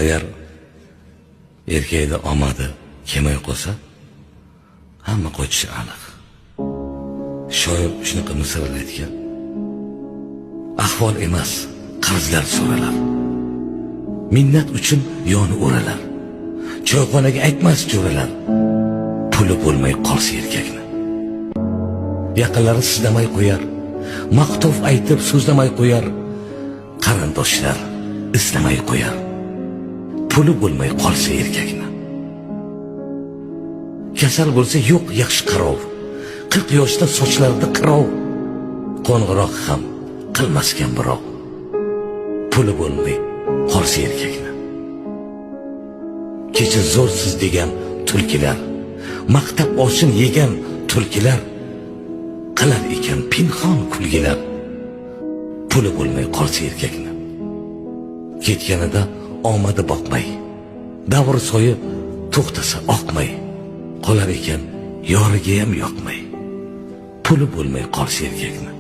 Agar erkakda omadi kelmay qolsa, hamma qochishi aniq. Shoir shunaqa misralar aytgan: ahvol emas, qarzlar so'ralar, minnat uchun yoni o'ralar, choyxonaga aytmas jo'ralar, puli bo'lmay qolsa erkakni. Yaqinlari sizlamay qo'yar, maqtov aytib so'zlamay qo'yar, qarindoshlar islamay qo'yar, puli bo'lmay qolsa erkakni. Kasal bo'lsa yo'q yaxshi qarov, 40 yoshda sochlarida qirov, qo'ng'iroq ham qilmaskan birov, puli bo'lmay qolsa erkakni. Kecha zo'rsiz degan tulkilar, maqtab oshin yegan tulkilar, qilar ekan pinhon kulgilar, puli bo'lmay qolsa erkakni. Ketganida omadi boqmay, davr soyi to'xtasa oqmay, qolar ekan yorigayam yoqmay, puli bo'lmay qolsa erkakni.